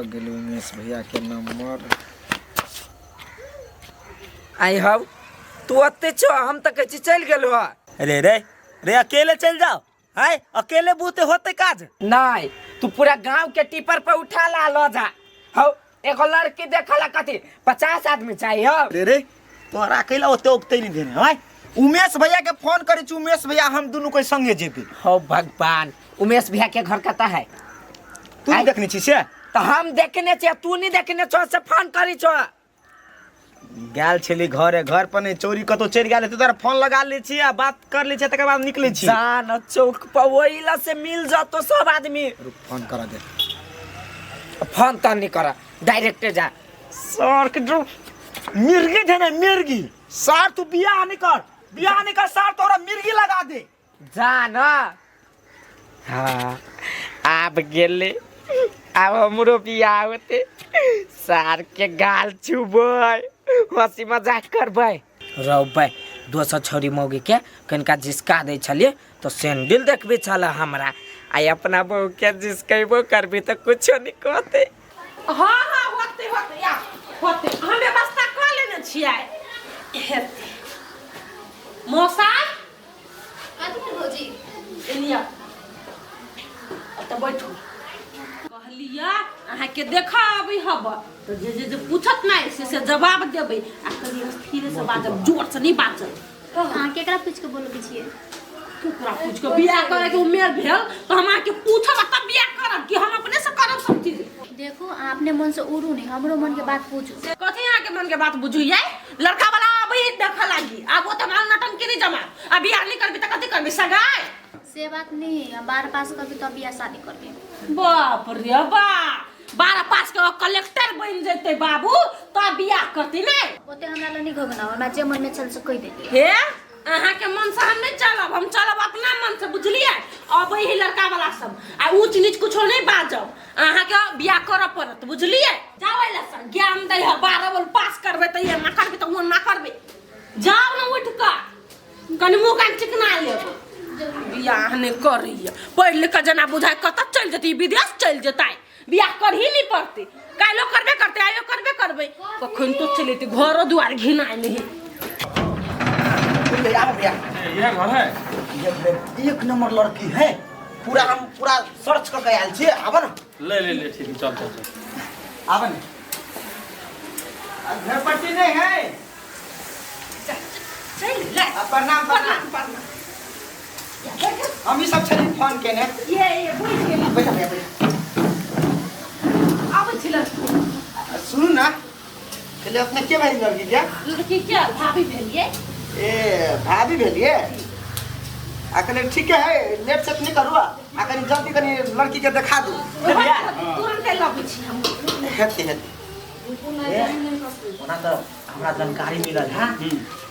गेलै उमेश भैया के नंबर। आई हव तू ओते छो, हम तऽ कहै छी चलि गेलो हँ। अरे रे रे, अकेले चल जाओ हाय, अकेले बूते होते काज नहीं, तू पूरा गांव के टिपर पर उठा ला लो जा। हौ एगो लड़की देखला कथी 50 आदमी चाहिए हौ। रे रे, तोरा अकेला ओते उगते नहीं देने हाय। उमेश भैया के फोन करे छी, उमेश भैया हम दुनू कोई संगे जेबे। हौ भगवान, उमेश भैया के घर कता है? तू नहीं देखने छी से? तो हम देखने छी, तू नहीं देखने छो से फोन करी छो। गेल छली घरे, घर पर नहीं चोरी कतौ चलि गेल हेतै, तोरा फोन लगा लै छी आ बात कर लै छी, तकर बाद निकलै छी। जान चौक पर ओहिला से मिल जतो सब आदमी। रुक, फोन करा दे। फोन तो नहीं करा, डायरेक्ट जा। सर के जो मिर्गी थे ना मिर्गी, सार तू बियाह नहीं कर, बियाह नहीं कर सार, तोरा मिर्गी लगा दे। जा न। हाँ आब गेले, आब हमरो बियाह होते, सार के गाल छुबै, हंसी मजाक करबै। रौबै दोसर छौरी मौगी के कनिका झिसका दै छलियै तऽ सैंडल देखबै छल हमरा, आ अपना बहू के झिसकेबो करबी तऽ कुछो नहीं कहते। हाँ हाँ होते होते या होते, हम व्यवस्था कऽ लेने छियै, हेतै। मौसा कथी भेल भौजी? एनिया तऽ बैठू। कहलिया अहाँके देखऽ अबै हब तऽ जे जे जे पूछत नहि से से जवाब देबै, आ कनि स्थिर से बाजब, जोर से नहि बाजब। अहाँ केकरा पूछि के बोलबै छियै? केकरा पूछि के? बियाह करे के उमेर भेल तऽ हम अहाँके पूछब आ तब बियाह करब कि हम अपने से करब सब चीज? देखू, अहाँ अपने मन से उड़ू नहीं, हमरो मन के बात पूछू। कथी अहाँके मन के बात बुझू? ये लड़का वाला अबै देखऽ लागी, आब ओ तऽ माल नटंकी नहीं जमा, आ बियाह नहीं करबी तऽ कथी करबी सगाई? से बात नहीं है, हम 12 पास करबी तब बियाह शादी करबी। बाप रे बाप, 12 पास के कलेक्टर बन जेतै बाबू तब बियाह करती नहीं? ओते हमरा लग नहीं घोघना, हमरा जे मन में चल से कहि देली। हे अहाँ के मन से हम नहीं चलब, हम चलब अपना मन से, बुझलिए? अबै ही लड़का वाला सब, आ ऊंच नीच कुछो नहीं बाजब, अहाँ के बियाह करऽ पड़त, बुझलिए? जाओ एला से ज्ञान दै है, 12 बल पास करबै तऽ ये ना करबै तऽ वो ना करबै। जाओ ना उठ कऽ कनि मुँह कान चिकना लेब। बियाह नहीं करैया, पढ़ि लिख कऽ जेना बुझाय कतऽ चलि जेतै, विदेश चलि जेतै, बियाह करही नहीं पड़तै। काल्हिो करबे करतै, आइयो करबे करबै, कखन तो चलि जेतै, घरो दुआर घिनाय नहीं। भैया भैया यह घर है, ये एक नंबर लड़की है, पूरा हम पूरा सर्च कऽ के आयल छियै। आब न ले ले ले, ठीक है, चल चल चल, आब न। घर पट्टी नहीं है, चल ले। प्रणाम प्रणाम प्रणाम। हम ई सब छली फोन केने। ये बुझि गेली। बैठ भैया बैठ। आबै छी लड़की। सुनू ना, कहले अपने के भाई लड़की के? लड़की के भाभी भेलिए। ए भाभी भेलिए, आ कहले ठीक है, लेट सेट नहीं करू, आ कनी जल्दी कनी लड़की के देखा दू। तुरंत लबै छी हम। हेते हेते ओना तऽ हमरा जानकारी मिलल है,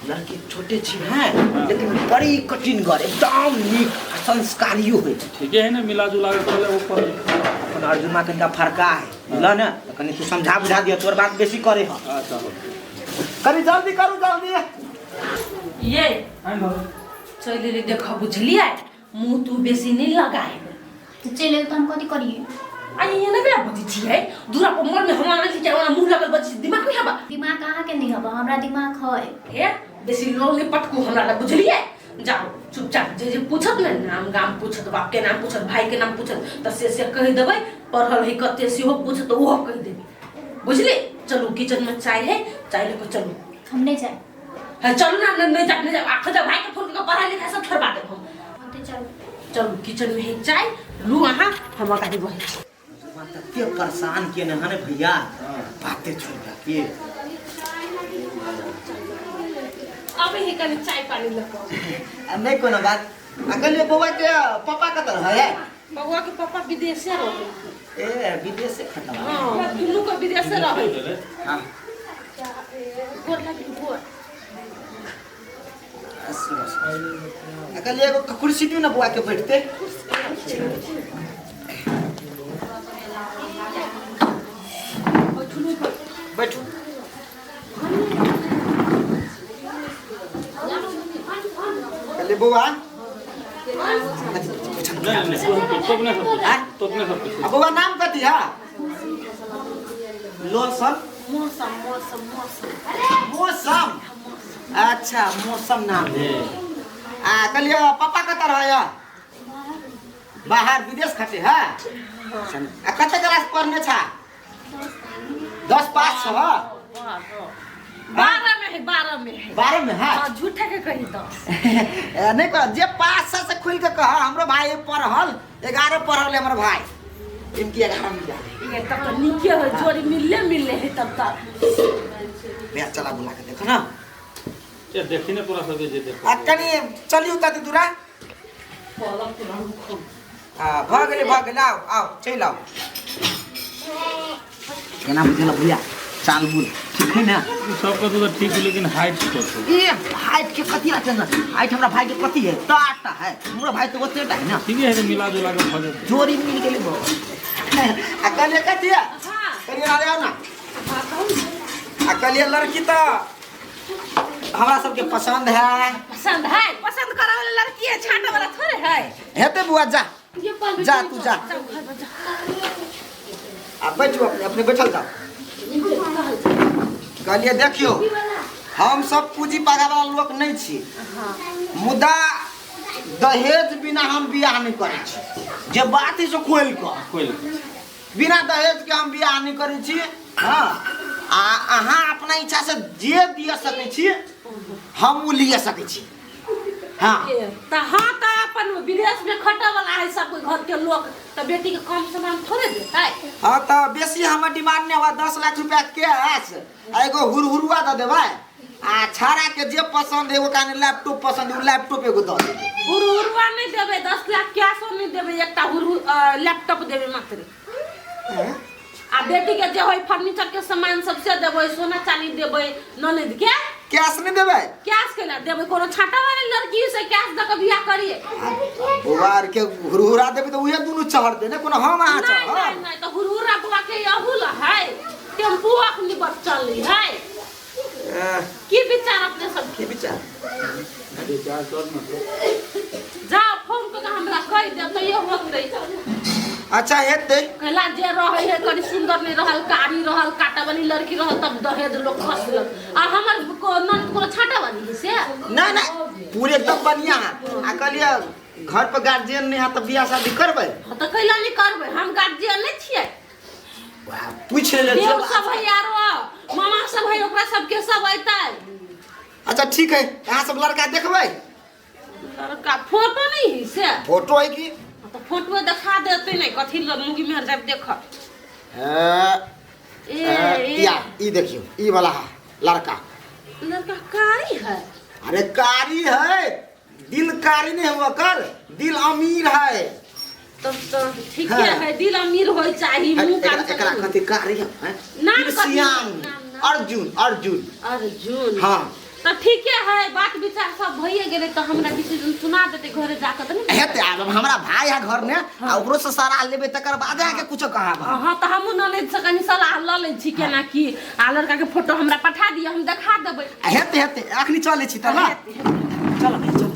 लड़की छोटे छी है लेकिन बड़ी कठिन घर, एकदम नीक आ संस्कारियो है। ठीके है ना, मिला जुला के पहले वो पर अपन अर्जुनमा कनिका फरका है, बुझल ने? तऽ कनि तू समझा बुझा दिअ, तोर बात बेसी करे ह। अच्छा हो, कनि जल्दी करू जल्दी। ये चलि एली देख, बुझलियै? मुँह तू बेसी नहीं लगाएब। तऽ चलि एल तऽ हम कथी करियै? आ ये नहि केना बजै छियै दूरा पर मन में हमरा नहीं हमरा मुँह लगल बजै छी, दिमाग नहीं हबा? दिमाग अहाँके नहीं हबा, हमरा दिमाग है। हे बेसी लोल नहीं पटकू हमरा लग, बुझलियै? जाओ चुपचाप, जे जे पूछत ने, नाम गाम पूछत, बाप के नाम पूछत, भाई के नाम पूछत तऽ से से कहि देबै, पढ़ल है कते सेहो पूछत तऽ ओहो कहि देबै, बुझली? चलू किचन में चाय है, चाय लेके चलू। हम नहीं जाए। है चलू ना, नहीं जाए नहीं जाए, आखिर जाओ, भाई के फोन करके पढ़ाई लिखाई सब छोड़बा देब हम। होते चलू। चलू किचन में है चाय, लू अहाँ, हम अगाडि बढ़ै छी। तते परेशान केने हन भैया, बाते छोड़ दे के। अब ही कनि चाय पानी लऽ कऽ। आ नहीं कोनो बात। आ कहलियै बौआ के पापा कतऽ रहै? बौआ के पापा विदेशे रहै। ए विदेशे खटवा? हाँ, दुनू के विदेशे रहै। हाँ। गोर लागि गोर। आ कहलियै एगो कुर्सी दियौ ने बौआ के बैठते। बैठू। कहलियै बौआ नहीं नहीं, तो अपने सब कुछ, तो अपने सब कुछ। आ बौआ नाम कथी है? लोसन। मौसम मौसम मौसम मौसम। अच्छा मौसम नाम है। आ कहलिए पापा कतऽ रहैया? बाहर विदेश खटे है। आ कते क्लास पढ़ने छा? 10 पास छ। 12 में है, 12 में है। 12 में है? हाँ, झूठे के कही 10। नहीं कह, जे पास से खुल के कह। हमरो भाई पढ़ल 11 पढ़ल हमर भाई, इनकी 11 मिल जाए। ये तब तो नीके हो, जोड़ी मिलले मिलले है तब तक। भैया चला बुला के देखो ना। ये देखी ना पूरा सब जे देखो। आ कनी चलियो तती दूरा। आ भ गेलै भ गेलै, आओ आओ चलि आओ। केना बुझल भैया चाल बुल ठीक है ना? सबका तो ठीक है लेकिन हाइट छोट है। ये हाइट के कथी रहते ना? हाइट हमरा भाई के कथी है? 8 है। हमरा भाई तो ओतेटा है ना। ठीक है मिला जुला के भ जेतै। जोड़ी मिल गेलै भो। आ कहलिए कथी है? हां कहलिए आउ ना। हां कहू। आ कहलिए लड़की तो हमरा सबके पसंद है। पसंद है? पसंद करे वाला लड़की है, छाटे वाला थोड़े है। हेते बुआ जा जा तू जा। आ बैठू अपने अपने बैठल जाओ। कहलिए देखियो हम सब पूंजी पागा वाला लोग नहीं छी, मुदा दहेज बिना हम बियाह नहीं करै छी। जे बात है से खोलि कऽ, बिना दहेज के हम बियाह नहीं करै छी। हाँ आ अहाँ अपना इच्छा से जे दिया सकै छी हम उ लिया सकै छी। हाँ त हाँ त अपन विदेश में खटा वाला है सब घर के लोग, त बेटी के कम सामान थोड़े देतै। हाँ त बेसी हमर डिमांड नहीं हुआ, 10 लाख रुपया कैश आ एगो हुरहुरुआ द देबै। आ छाड़ा के जे पसंद है, एगो काने लैपटॉप पसंद है, उ लैपटॉप एगो द देबै। हुरहुरुआ नहीं देबै, 10 लाख कैशो नहीं देबै, एकटा हुरहुर लैपटॉप देबै मात्र। आ बेटी के जे होय फर्नीचर के सामान सब से देबै, सोना चांदी देबै ननद के। कैश नहीं देबै? कैश केना देबै? कोनो छाटा वाला लड़की से कैश द के बियाह करिए। बौआ आर के हुरहुरा देबै त उहे दुनू चढ़तै ने, कोनो हम अहाँ चढ़ब? नहीं नहीं त हुरहुरा बौआ के यहू ल है, टेम्पू अखनी बचल है। की विचार अपने सब? की विचार? विचार कर न जा फोन क के हमरा कहि दे त यो होतै। अच्छा हेतै। कहला जे रहै है कनि सुंदर नहीं रहल, कारी रहल, काटा वाली लड़की रहल तब दहेज लोग खसलक। आ हमर ननद कोनो छाटा वाली है से? नहीं नहीं पूरे एकदम बढ़िया है। आ कहलिए घर पर गार्जियन नहीं है त बियाह शादी करबै? हां त कैला नहीं करबै, हम गार्जियन नहीं छियै। वाह पूछ ले देव सब है यारो, मामा सब है, ओकरा सब के सब अइतै। अच्छा ठीक है, अहाँ सब लड़का देखबै? लड़का फोटो नहीं है से? फोटो है की? तो फोटो देखा देते नहीं, कथी मुगी में जाब देख। ए या ई देखियो ई वाला है लड़का। लड़का कारी है। अरे कारी है, दिल कारी नहीं हुआ कर, दिल अमीर है। तब तो ठीक है, दिल अमीर होय चाही। मुंह कान एकरा कथी कारी है? नाम श्याम अर्जुन अर्जुन अर्जुन। हां त ठीक है, बात विचार सब भइए गेलै त हमरा डिसीजन सुना देते घरे जाके त नहीं हेते। आब हमरा भाई है घर में, आ ओकरो से सलाह लेबै तकर बाद अहाँ के कुछो कहब। हां त हमहु ननद से कनी सलाह ल लै छी केना की। आ लड़का के फोटो हमरा पठा दिअ, हम देखा देबै। हेते हेते अखनी चलै छी त ल। चलो भाई चलो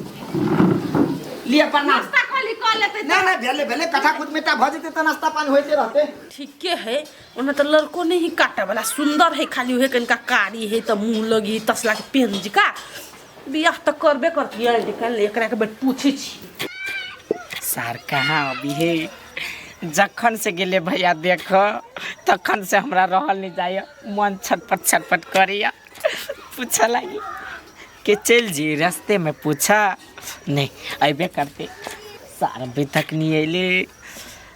लिअ प्रणाम। नाश्ता खाली क लेतै। ना ना भेले भेले कथा खुद में त भ जेतै त नाश्ता पानी होइते रहतै। ठीके है, ओना त लड़को नहीं काटे वाला सुंदर है, खाली उहे कनिका कारी है त मुंह लगी तसला के पेन जिका। बियाह त करबे करतियै, निकल एकरा के बेट पूछै छी। सार कहाँ अभी है? जखन से गेले भैया देख तखन से हमरा रहल नहीं जाय, मन छटपट छटपट करैया। पूछा लागी कि चल जी रास्ते में पूछा नहीं अबे करते। सार अभी तक नहीं अयले,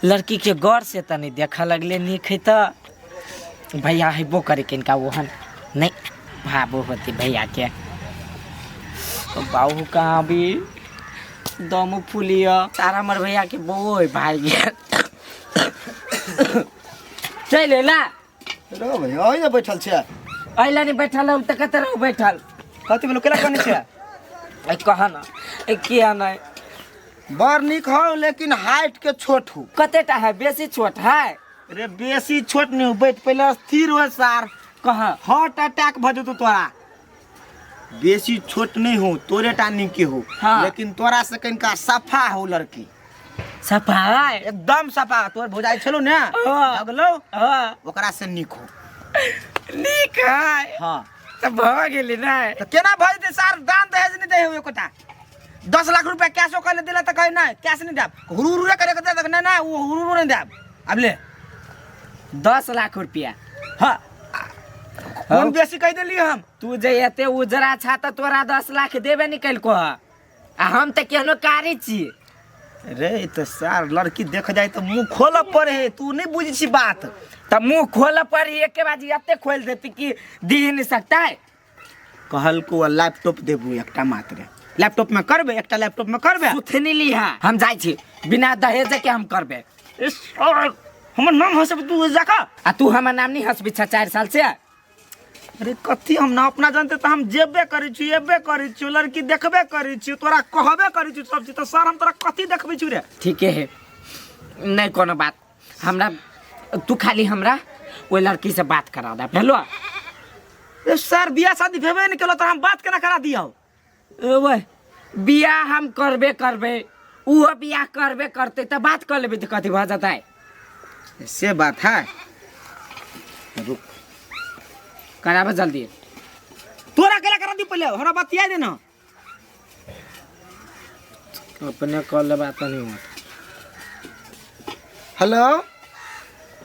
लड़की के गौर से तनी देखा लगले नीक है त भैया हेबो करे किनका ओहन नहीं भाबो होती भैया के। बाबू कहाँ भी दम फूलिया सारा हमर भैया के बो भाई गेल। चल अयला रो भैया ओइ बैठल छै। अयला नहीं बैठल हम त कतऽ रहू बैठल? कथी भेलो केना कने छै? ए कह ना ए किया नहीं? बड़ नीक हो लेकिन हाइट के छोट हो। कतेटा है? बेसी छोट है? अरे बेसी छोट नहीं हो, बैठ पहले स्थिर हो सार। कहाँ? हार्ट अटैक भ जेतौ तोरा। बेसी छोट नहीं हो, तोरे टा नीके हो। हाँ। लेकिन तोरा से कनिका सफा हो लड़की। सफा है? एकदम सफा। तोर भौजाई छलो ने हाँ। भगलो, हाँ। ओकरा से नीक हो। नीक है। हाँ। तऽ भऽ गेलै ने। तऽ केना भऽ जेतै सार? दान दहेज नहि दै हो एकोटा। 10 लाख रुपया कैशो कहले दिला तऽ कहे नहि, कैश नहि देब। हुरु हुरुए करे के दे, नहि नहि, ओ हुरु हुरु नहि देब। आब ले। 10 लाख रुपया? हाँ, कोन बेसी कहि देलियै हम? तू जे एते उजरा छा तऽ तोरा 10 लाख देबे नहीं कलको ह, आ हम तऽ केहनो कारी छी। रे, तऽ सार लड़की देख जाय तऽ मुँह खोलऽ पड़े है, तू नहीं बुझै छी बात। तऽ मुँह खोलऽ पड़ी, एके बाजी एते खोल देती कि दी ही नहीं सकता है। कहलको लैपटॉप देबू एकटा, मात्र लैपटॉप में करबे, एकटा लैपटॉप में करबे। सुथनी लिहा, हम जाइ छी, बिना दहेज के हम करबे। ए सार, हमर नाम हंसब तू जाका। आ तू हमर नाम नहीं हंसबी छा 4 साल से? अरे कथी, हम ना अपना जानते तऽ हम जेबे करै छी, एबे करै छी, लड़की देखबे करै छी, तोरा कहबे करै छी सब चीज। तऽ सर, हम तोरा कथी देखबै छी रे? ठीके है, नहीं कोनो बात। हमरा तू खाली हमरा ओहि लड़की से बात करा दे, भेलो? ए सर, बियाह शादी भेबे नहीं केलो तऽ हम बात केना करा दियौ? ओए, बियाह हम करबे करबे, उहो बियाह करबे करते, तऽ बात कर लेबै तऽ कथी भऽ जेतै? से बात है, रुक। कराबे जल्दी। तोरा केना करा दी? पहिले हमरा बतिया दे ना। अपने कऽ लेबा तऽ नहीं होत। हेलो,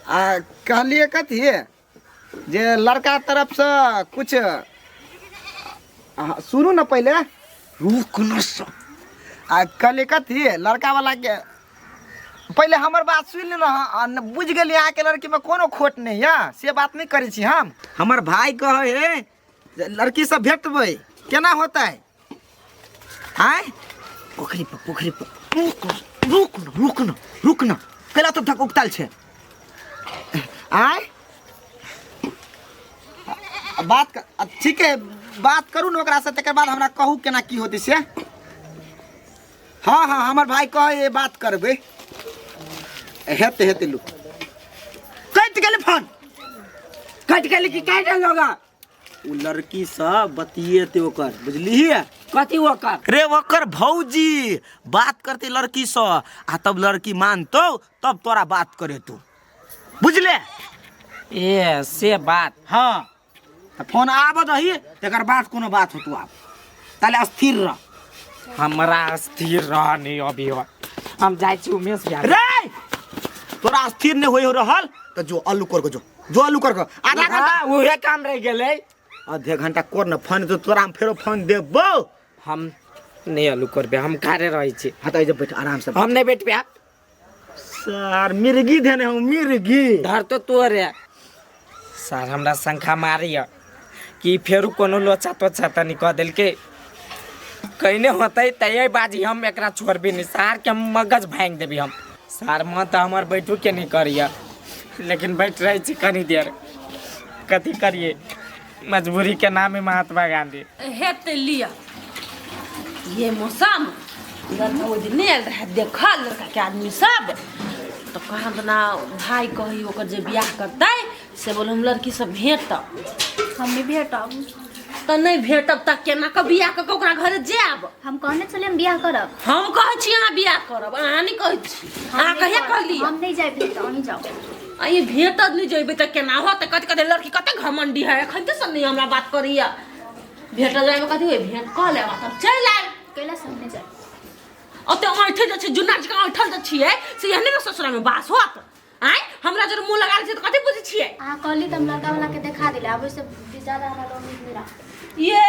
आ कहलिए कथी जे लड़का तरफसँ कुछ सुनू ने पहिले, रुक न। आ कहलिए कथी, लड़का वाला के पहिले हमर बात सुनि लेलहुँ। बुझि गेलियै, अहाँके लड़कीमे कोनो खोट नहि यऽ, से बात नहि करै छी हम। हमर भाय कहै है जे लड़की सब भेटबै केना होतै? आँय, पोखरि पर, पोखरि पर। रुक न, रुक न, रुक न, रुक न, कैला तो धक उकताल छै? आँय, बात ठीक है, बात करू ने ओकरासँ, तकर बाद हमरा कहू केना की होतै से। हाँ हाँ, हमर भाई कहे बात करबै, हेतै हेतै। लू, कटि गेलै फोन। कटि गेलै कि काटि देलक? ओ लड़की सब बतियेते ओकर, बुझलिही? कथी ओकर? रे, ओकर भौजी बात करते लड़की से, आ तब लड़की मानतो तब तोरा बात करे तू, बुझले? ए, से बात? हाँ, तऽ फोन आबऽ दही, तकर बाद कोनो बात होतू। आब ताले अस्थिर रह। हमरा स्थिर रह नहीं अभी हो, हम जाइ छी उमेश भैया। रे, तोरा अस्थिर नहीं होय रहल तऽ जो आलू कर के, जो जो आलू कर के आधा घंटा। हाँ, उहे काम रह गेलै। आधे घंटा कर न फोन तो तोरा हम फेरो फोन देबो। हम नहीं आलू करबे, हम खारे रहै छी। हाँ, तऽ बैठ आराम से। हम नहीं बैठबे। सर, मिर्गी धेने हूँ, मिर्गी। धर तो तोरे सर, हमरा शंखा मारिय कि फेरू कोनो लोचा तोचा तनी कऽ देलकै। कहिने होतै तैये बाजी, हम एकरा छोड़बी नहीं। सार के हम मगज भांगि देबी हम। सार, मन तऽ हमर बैठू के नहीं करिय, लेकिन बैठ रहै छी कनी देर। कथी करिए, मजबूरी के नाम है महात्मा गांधी। हेतै, लिअ। ये मौसम लड़का ओहि दिन नहि आयल रहै देखल लड़का के आदमी सब, तऽ कहाँ दना भाय कही ओकर जे बियाह करतै से बोल हम लड़की सब भेटब। हम नहीं भेटब। तऽ नहि भेटब तऽ केना कऽ बियाह कऽ के ओकरा घरे जायब? हम कहने छलियै हम बियाह करब। हम कहै छी अहाँ बियाह करब, अहाँ नहि कहै छी। हम अहाँ नहि कहिया करब। कहलियै? हम नहीं जाए भेट, अहीं जाओ। आ ई भेटत नहि जेबै तऽ केना होतै? कथी कथी लड़की कते घमंडी है, एखन तऽ सब नहि हमरा बात करैया। भेटल जाइमे कथी होइ? भेंट कऽ लेब आ तब चलि आयब। कैला से हम नहीं जाए। ओते ऐठे जे छै, जुन्ना जकाँ ऐठल जे छियै से एहने ने ससुरामे बास होत। आँय, हमरा जर मुँह लगा लै छै तऽ कथी बुझै छियै? अहाँ कहली तऽ हम लड़का वाला के देखा दिले, आब ओहिसे ज्यादा हमरा उम्मीद नहीं राखू। ये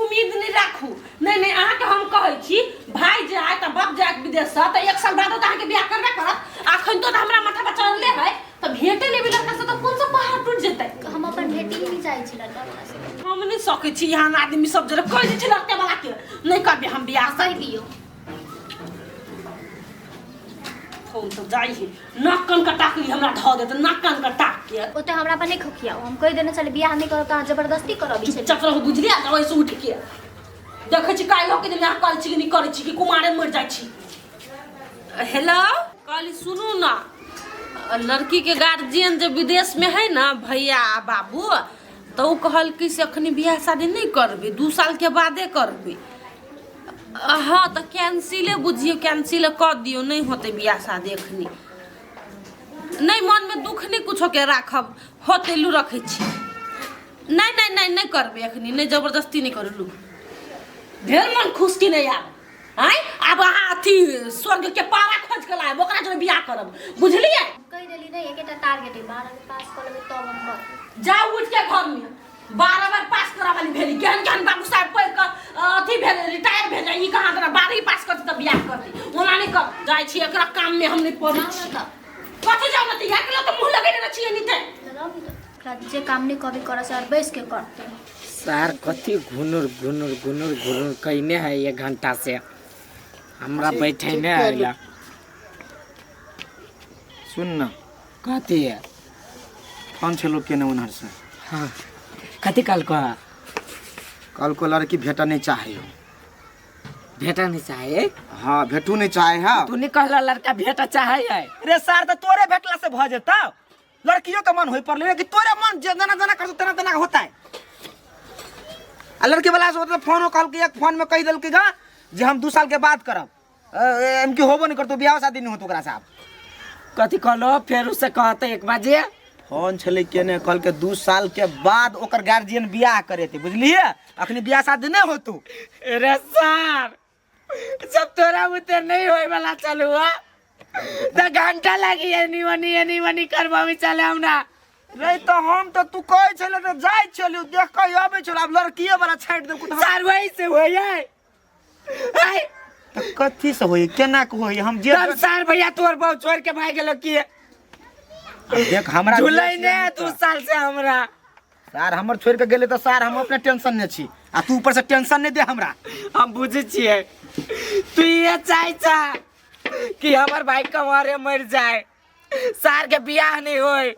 उम्मीद नहीं राखू। नहीं नहीं, अहाँके हम कहै छी, भाई जे आयत आ बाप जायत विदेशसँ तऽ एक साल बादो तऽ अहाँके बियाह करबे करत। अखन तो हमरा माथा पर चढ़ले है, तऽ भेटे लेबै लड़का से तऽ कोन सा पहाड़ टूट जेतै? हम अपन भेटी ही नहीं चाहै छी लड़का वाला से। हम नहीं सकै छी। यहाँ आदमी सब जरा कहि दै छै लड़के वाला के, नहीं करबै हम बियाह। कहि दियौ। फोन तऽ जाइ है, नाक कान कटा के हमरा धऽ देत, नाक कान कटा के। ओते हमरा पर नहीं खोखियाओ। हम कहि देने छलियै बियाह नहीं करब तऽ अहाँ जबरदस्ती करब ई। चुपचाप रहू, बुझलियै? आ ओहिसँ उठि के देखै छी काल्हि के दिन अहाँ करै छी कि नहि करै छी, कि कुमारे मरि जाइ छी। हेलो, कहली सुनू ना, लड़की के गार्जियन जे विदेश में है ना, भैया आ बाबू, तऽ ओ कहलकै से अखनी बियाह शादी नहि करबै, 2 साल के बादे करबै। हँ, तऽ कैंसिले बुझियौ, कैंसिले कऽ दियौ, नहि होतै बियाह शादी अखनी। नहि मनमे दुःख नहि कुछोके राखब होतै लू रखै छी नहि नहि नहि नहि करबै एखनी नहि जबरदस्ती नहि करू लू भेल मन खुश कि नहि आब आँय आब अहाँ अथी स्वर्ग के पारा खोज के लायब ओकरा जोरे बियाह करब बुझलियै कहि देली नहि एकेटा टारगेट है 12 पास कऽ लेबै तब हम करबै जाउ उठि के घर में 12 बार पास करऽ वाली भेली केहन केहन बाबू साहेब पढ़ि कऽ अथी भेल रिटायर भेल ई कहाँ तोरा 12 पास करतै तऽ बियाह करतै ओना नहि कर जाइ छी एकरा काम में हम नहि पड़ै छी कथी जाउ ने तऽ इएह के लऽ तऽ मुँह लगेने छियै निते लगाउ ने तऽ ओकरा जे काम नहि कहबै करऽ से बैस के करतै सर कथी घुनुर घुनुर घुनुर घुनुर कइने है एक घंटा से हमरा बैठे ने आइला सुन न कथी है फोन छलो केने उन्हर से हाँ कथी कल को कल को लड़की भेटा नहीं चाहे हो भेटा नहीं चाहे हाँ भेटू नहीं चाहे है तू नहीं कहला लड़का भेटा चाहे है रे सार तो तोरे भेटला से भ जेता लड़कियों का मन होई पड़ले कि तोरे मन जे जना जना करतो तेना तेना होता है आ लड़की वाला से होता फोन कहल कि एक फोन में कह देलकै गा जे हम 2 साल के बाद करब एम की होबो नहीं करतो बियाह शादी नहीं होतो ओकरा साहब कथी कहलो फेर उसे कहते एक बजे फोन छलै केने कहल के 2 साल के बाद ओकर गार्जियन बियाह करेते बुझलिए अखनी बियाह शादी नहीं होतो रे सर जब तोरा उते नहीं होए वाला चलू तो घंटा लगी एनी ओनी एनी ओनी करबाबी चले हमरा रे तो हम तो तू कहै छले तो जाइ छलियो देख के अबै छल आब लड़किए वाला छाटि देलको तऽ सर वही से होए आय तऽ कथी से होई केना के होई हम जे तब सर भैया तोर बहु छोड़ के भाग गेलो की देख हमरा झूलै ने 2 साल से हमरा सार हमर छोड़ के गेले तऽ सार हम अपने टेंशन ने छी आ तू ऊपर से टेंशन नहीं दे हमरा हम बुझै छियै तू ये चाहै छा कि हमर भाई कमारे मर जाए सार के बियाह नहीं होए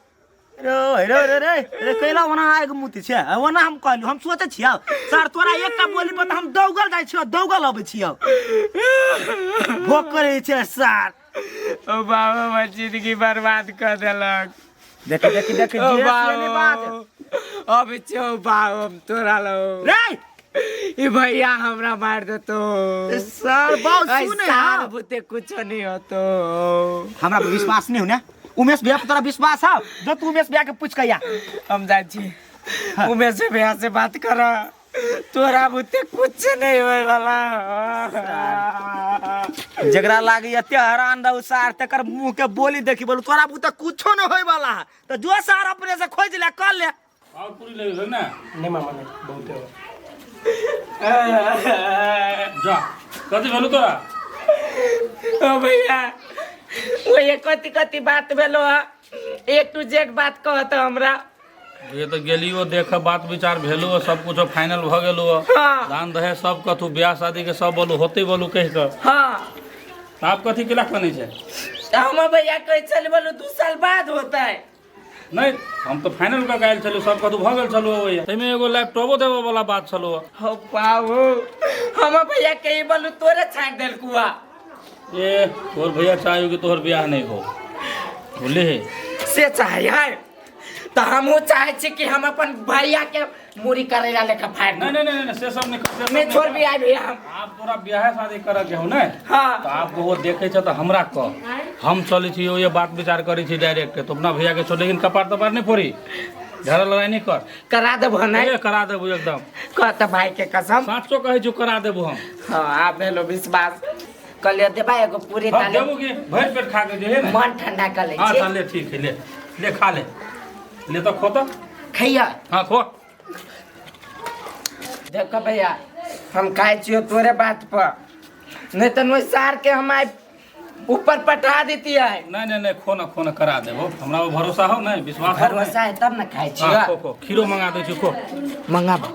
रे रे रे रे रे कैला ओना आग मुति छै ओना हम कहलु हम सोचै छियौ सर तोरा एकटा बोली पर हम दौगल जाइ छियौ दौगल अबै छियौ भोग करै छै सर ओ बाबा हमर जिंदगी बर्बाद कर देलक देखी देखी देखी ओ जे से नहीं बात बाबा अब छौ बाबा हम तोरा लो रे ई भैया हमरा मार देतो सर बहुत ऐ सुने सार हाँ। बुते कुछो नहीं होतो हमरा पर विश्वास नहीं हो ने उमेश भैया पर तोरा विश्वास है जो तू उमेश भैया के पूछ के आ हम जाइ छी उमेश भैया से बात कर तोरा बुते कुछ नहीं होए वाला जकरा लागी एते हैरान रहू सार तकर मुंह के बोली देखी बोलू तोरा बुते कुछो न होए वाला है तो जो सार अपने से खोज ले कर ले और पूरी लगे ना नहीं मामा नहीं बहुते हो जा कथी भेलू तोरा ओ भैया वो ये कथी कथी बात भेलो है ए टू जेड बात कहत हमरा ये तो गेलियो देख बात विचार भेलो सब कुछ फाइनल भ गेलो हाँ। दान दहेज सब कथू ब्याह शादी के सब बोलू होते बोलू कह के हाँ आप कथी के कनै छै हम भैया कहै छल बोलू 2 साल बाद होता है नहीं हम तो फाइनल कऽ के आयल छलू सब कथू भऽ गेल छलू ताहिमे एगो लैपटॉपो देबऽ वाला बात छलू हो पाओ हम भैया कही बोलू तोरे छाँट देलकुआ ए तोहर भैया चाहे कि तोहर ब्याह नहीं हो बुझलिही से चाहे है तो हमहूँ चाहे छी कि हम अपन भैया के मूड़ी करैला लेखा फाड़ नहीं नहीं नहीं नहीं, से सब नहीं से सब मैं नहीं छोड़ भी आए भैया हम आप तोरा ब्याह शादी करऽ के हो ने हाँ तो आप वो देखे छ तो हमरा कह हम चलै छी ये बात विचार करै छी डायरेक्ट तो अपना भैया के छोड़ लेकिन कपार तपार नहीं फोड़ी झगड़ा लड़ाई नहीं कर करा देबो नहीं ए, करा देबो एकदम कह तो भाई के कसम साँचो कहै छी करा देबो हम हाँ आप भेलो विश्वास कहलियो देबा एगो पूरी हम ताले देबो कि भरि पेट खा के जे है ने मन ठंडा कर ले हाँ छी चल ले ठीक है ले ले खा ले ले तो खो तो खैया हाँ खो देखो भैया हम खाए छियो तोरे बात पर नहीं तो नोई सार के हम आइ ऊपर पठा देती है नहीं नहीं नहीं खो ना खो ना करा देबो हमरा पर भरोसा हो नहीं विश्वास हो भरोसा है तब ना खाए हाँ छियो खो खो खीरो मंगा दै छी खो मंगाबो।